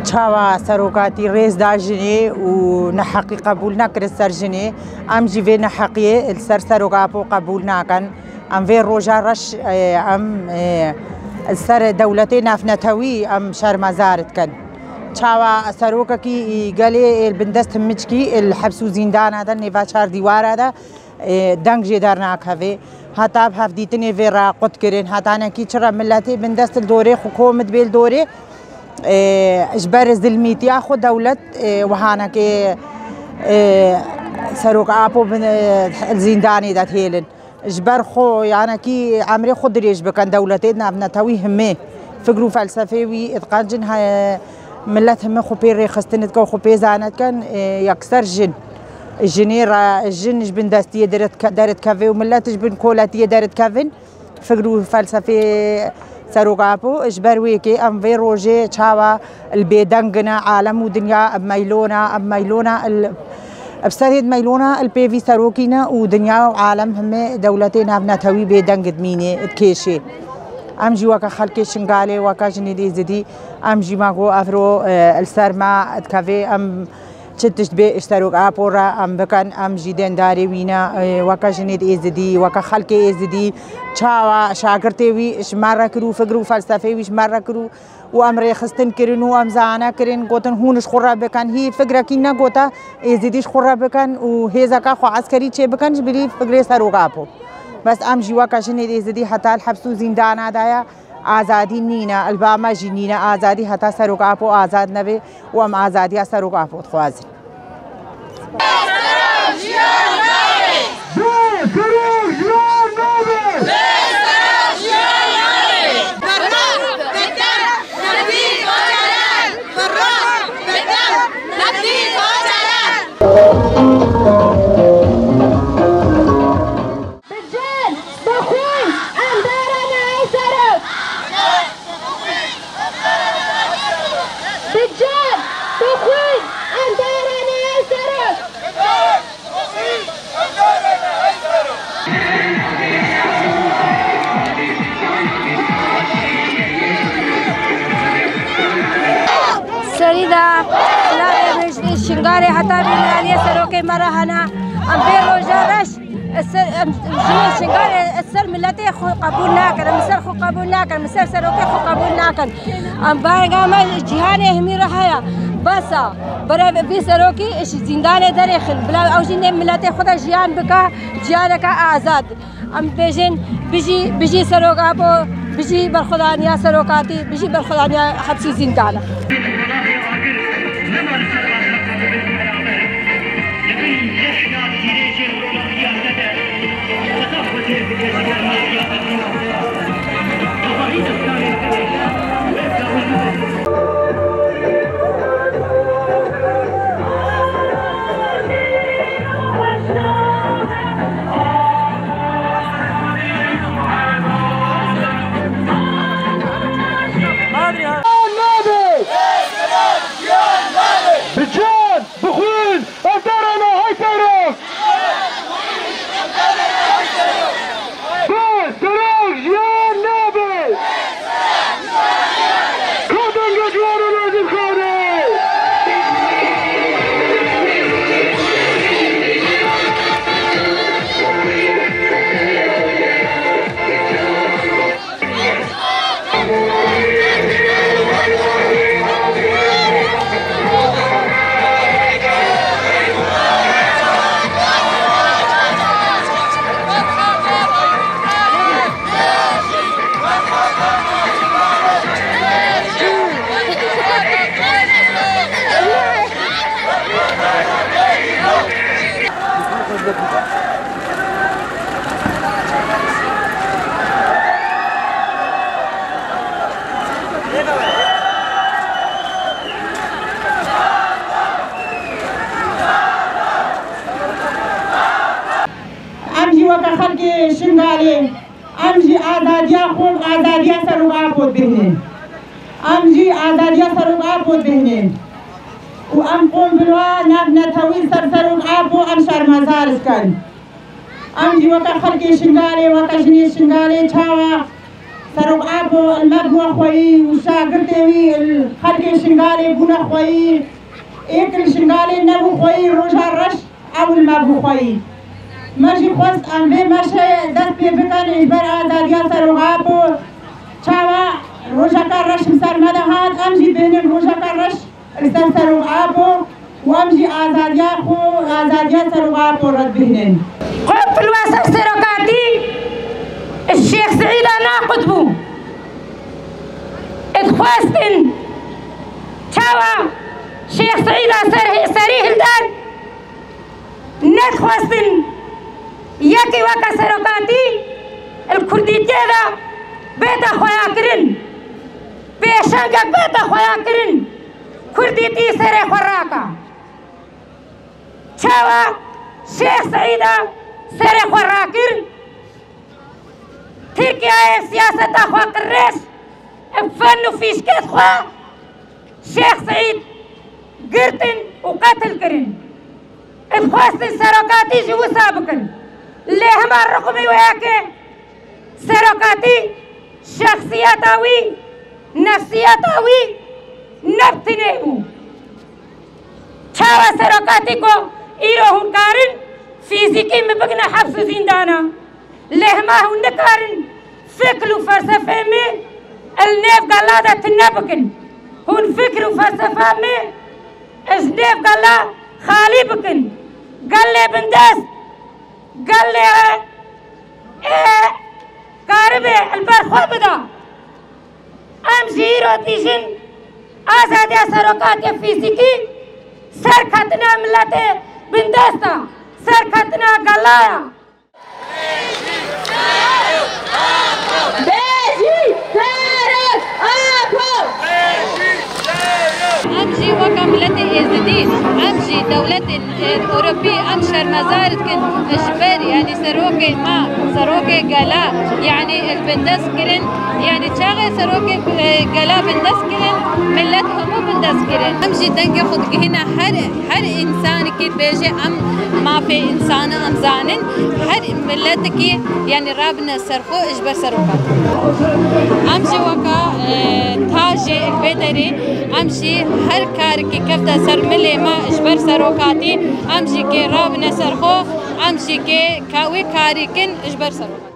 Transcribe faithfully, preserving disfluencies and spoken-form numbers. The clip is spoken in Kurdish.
Çawa serokatî rêz da jinê û neheqî qebûl nekir ser jinê, em jî vê neheqiyê li ser Serok Apo qebûl nakin. Em vê roja reş, e, em, e, li ser dewletê navnetewî em şermezar dikin. Çawa serokekî gelê ê li bindest himiçkî li heps û zîndana de, nêva çar dîwara de, e, deng jê dernakeve. Heta bi hevdîtinê vê re qut kirin. Hetanekî çira miletê bindest li dorê xwe kom dibê li dorê, e, ji ber zilmîtiya xwe dewlet, e, wihanekê, e, Serok Apo bin, e, li zîndanê de dihêlin. Ji ber xwe, yanekî emrê xwe dirêj bikin, dewletê navnetewî himê fikr û felsefê wî diqencin, he, milet himê xwe pê rêxistin dike û xwe pê zane dikin, e, yekser jin. Jinê re, jin ji bin destiyê deredke-, derditkeve û milet ji bin koletiyê derditkevin. Fikr û felsefê Serok Apo, ji ber wê yekê em vê rojê çawa li bêdeng ne, alem û dinya meylona, em meylona, li, bi serê meylona li pê vî serokî ne û dinya û alem hemê dewletê navnetewî bêdeng dimînê, dikêşê. Em jî weke xelkê Şingalê, weke jinê Êzidî, em jî ma got ev ro, e, li ser me dikeve, em çi tişt bê ji Serok Apo re em bikin, em jî dêndarê wî ne, e, weke jinê Êzidî, weke xelkê Êzidî, çawa şagirtê wî ji me re kir û fikr û felsefê wî ji me re kir û û em rêxistin kirin û em zane kirin, gotin, hûn ji xwe re bikin. Hî fikrekî negota Êzidî ji xwe re bikin û hêzeka xwe eskerî çê bikin, ji bilî fikrê Serok Apo. Bes em jî weke jinê Êzidî heta li heps û zîndana de ye, azadî nîne, li ba me jî nîne azadî heta Serok Apo azad nebe û em azadiya Serok Apo dixwazin. Bi cin, bi xwîn, em darane ey serok. Bi cin, bi xwîn, em darane ey serok. Serî de, Şingalê heta vî aliyê serokê me re hene. Em vê roja reş Ser, em, jinê Şingalê ser miletê xwe qebûl nakin, em ser xwe qebûl nakin, em ser serokê xwe qebûl nakin. Em barenga me cîhanê hemî re heye. Bes e. Bere vî serokî ji zîndanê derêxin. Bila ew jî nê miletê xwe de jiyan bike, jiyaneke azad. Em bêjin, bijî, bijî Serok Apo, bijî berxwedaniya serokatî, bijî berxwedaniya hepsî zîndana. Bi can, bi xwîn, em darana hey serok! Bi serok jiyan nabe! Ka dengek were Nazim Xanê! Em jî weke xelkê Şingalê, em jî azadiya xwe û azadiya Serok Apo dibêhnên. Em jî azadiya Serok Apo dibêhnên. Û em qom bilwa nav netewî ser Serok Apo em şermezar dikin. Em jî weke xelkê Şingalê, weke jinê Şingalê çawa Serok Apo li me bû xweyî û şagirtê wî li xelkê Şingalê bûne xweyî. Êk li Şingalê nebû xweyî, roja reş ew li me bû xweyî. Me jî xwest em vê meşê dest pê bikin ji ber azadiya Serok Apo. Çawa rojeka reş li ser me de hat, em jî bênin rojeka reş li ser Serok Apo û em jî azadiya xwe, azadiya Serok Apo red bihînin. Xwe pilwasa serokatî Şêx Seîda naqut bû. Dixwestin çawa Şêx Seîda ser, serî hildan, nedixwestin yekî weke serokatî li kurdîtiyê de bête xweyakirin. Pêşengek bête xweyakirin, kurdîtî serê xwe raka. Çawa Şêx Seîda serê xwe rakir? Tirkiyeyê siyaseta xwe qirêj, fen û fîşkêt xwe Şêx Seîd girtin û qetil kirin. Dixwestin serokatî ji wisa bikin. Lê hema riqumî wê yekê serokatî şexsiyeta wî, nefsiyeta wî ne bi tinê bû. Çawa serokatî ku îro hûn karin fîzîkî min bigine heps û zîndana, lê hema hûn nikarin fikr û felsefê min li nêv gela de tune bikin. Hûn fikr û felsefa min ji nêv gela xalî bikin. Gelê bindest, gelê ê karibe li ber xwe bida. Em jî îro dîjin azadiya serokatiya fîzîkî, serketina miletê bindesta, serketina gelaya. Bêjî Serok Apo! Em jî weka miletê Êzidî, em jî dewletên, e, Ewropî, em şermezar dikin ji ber, yanî serokê me, serokê gela, yanî li bindest kirin, yanî çaxê serokê, e, gela bindest kirin, milet hemû bindest kirin. Em jî dengê xwe digihîne her, her însanekî bêje em mafê însanî em zanin, her miletekî, yanî rabine ser xwe ji ber serokatî. Em jî weka, e, tajê li vê derê, em jî her karekî kefte ser milê me ji ber serokatî, em jî kê rabine ser xwe, em jî kê ka wê karî kin ji ber serokatî.